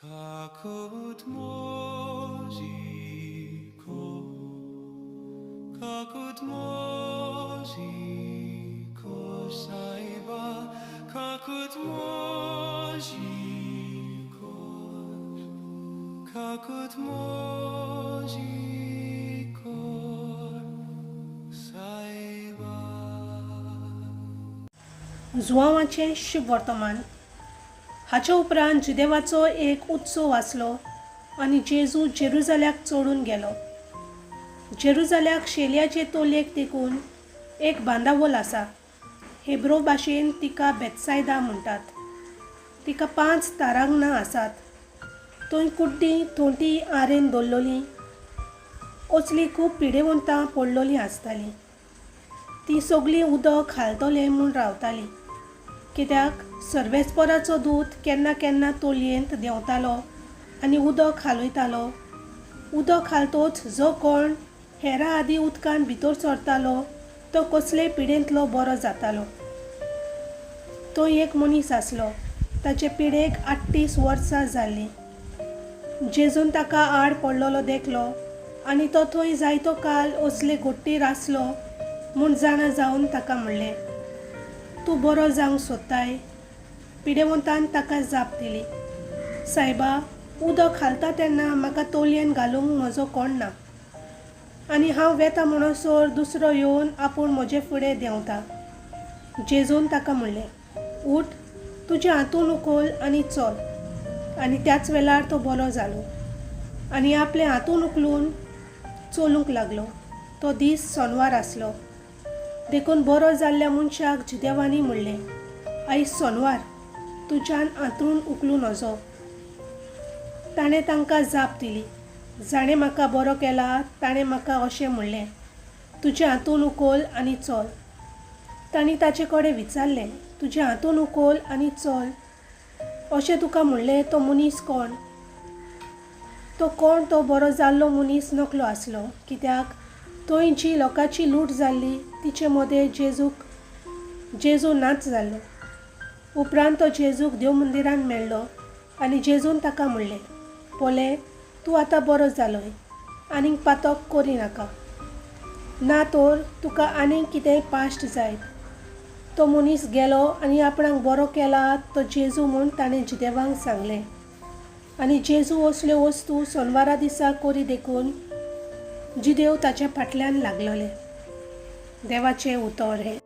Kakut moziko, kakut moziko, saiba, kakut moziko, kakut moziko, saiba. जुआंवाचें शुभवर्तमान. हाचे उपरांत जुदेवाचो एक उत्सव आसलो आनी जेजू जेरुजाल्याक चडून गेलो. जेरुजाल्याक शेलयाचे तोलयेक तेकून एक बांदावल आसा. हेब्रो भाशेन तिका बेत्सायदा म्हणटात. तिका 5 तारांगणां आसात. थंय कुड्डीं थोंटी आरेन दवरलेलीं असलीं खूब पिडेवंतां पडलेलीं आसतालीं. तीं सगळीं उदक घालतलें म्हूण रावतालीं, कित्याक सर्वेस्पराचो दूत केन्ना केन्ना तोलयेंत देंवतालो आनी उदक हालयतालो. उदक घालतोच जो कोण हेरा आदीं उदकान भितर सरतालो तो कसलेय पिडेंतलो बरो जातालो. तो एक मनीस आसलो, ताचे पिडेक 38 वर्सां जाल्लीं. जेजून ताका आड पडलेलो देखलो आनी तो थंय जायतो काल असले गोट्टीर आसलो म्हूण जाणा जावन ताका म्हणलें, तूं बरो जावंक सोदताय? पिडेवंतान ताका जाप दिली, सायबा, उदक घालता तेन्ना म्हाका तोलयेन घालूंक म्हजो कोण ना आनी हांव वेता म्हणसर दुसरो येवन आपूण म्हजे फुडें देंवता. जेजून ताका म्हणलें, उठ, तुजें हातून उखल आनी चल. आनी त्याच वेळार तो बरो जालो आनी आपलें हातून उखलून चलूंक लागलो. तो दीस सोनवार आसलो, देखून बरो जाल्ल्या मनशाक जुदेवांनी म्हणलें, आयज सोनवार, तुज्यान हांतरूण उखलूं नजो. ताणें तांकां जाप दिली, जाणें म्हाका बरो केला ताणें म्हाका अशें म्हणलें, तुजें हातून उखल आनी चल. तांणी ताचे कडेन विचारलें, तुजें हातून उखल आनी चल अशें तुका म्हणलें तो मनीस कोण? तो कोण तो बरो जाल्लो मनीस नकलो आसलो, कित्याक थंय जी लोकांची लूट जाल्ली तिचे मदें जेजू नाच जाल्लो. उपरांत तो जेजूक देव मंदिरान मेळ्ळो आनी जेजून ताका म्हणलें, पळय, तूं आतां बरो जालोय, आनीक पातक करिनाका, ना तर तुका आनीक कितेंय पाश्ट जायत. तो मनीस गेलो आनी आपणाक बरो केला तो जेजू म्हूण ताणें जुदेवांक सांगलें. आनी जेजू असल्यो वस्तू सोनवारा दिसा करी देखून जुदेव ताच्या फाटल्यान लागलोले. देवाचें उतर हें.